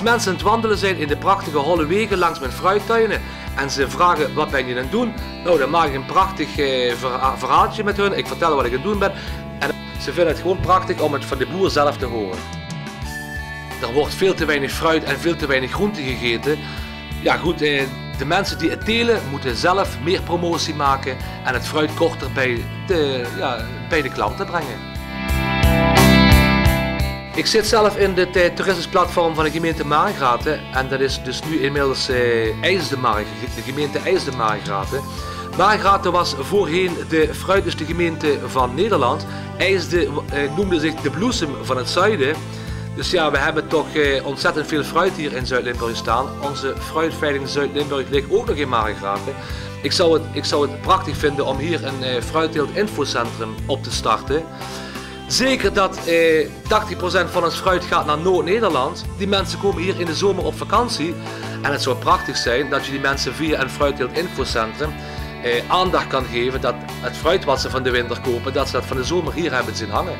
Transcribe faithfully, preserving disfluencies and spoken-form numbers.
Als mensen aan het wandelen zijn in de prachtige holle wegen langs mijn fruittuinen en ze vragen: "Wat ben je aan het doen?" Nou, dan maak ik een prachtig eh, verha- verhaaltje met hun. Ik vertel wat ik aan het doen ben. En ze vinden het gewoon prachtig om het van de boer zelf te horen. Er wordt veel te weinig fruit en veel te weinig groente gegeten. Ja goed, eh, de mensen die het telen moeten zelf meer promotie maken en het fruit korter bij de, ja, bij de klanten brengen. Ik zit zelf in het eh, toeristisch platform van de gemeente Margraten. En dat is dus nu inmiddels eh, IJsde Marg-, de gemeente IJsde Margraten. Margraten was voorheen de fruitigste gemeente van Nederland. IJsde eh, noemde zich de bloesem van het zuiden. Dus ja, we hebben toch eh, ontzettend veel fruit hier in Zuid-Limburg staan. Onze fruitveiling Zuid-Limburg ligt ook nog in Margraten. Ik zou het, ik zou het prachtig vinden om hier een eh, fruitteelt infocentrum op te starten. Zeker dat eh, tachtig procent van ons fruit gaat naar Noord-Nederland. Die mensen komen hier in de zomer op vakantie. En het zou prachtig zijn dat je die mensen via een fruitteelt infocentrum eh, aandacht kan geven dat het fruit wat ze van de winter kopen, dat ze dat van de zomer hier hebben zien hangen.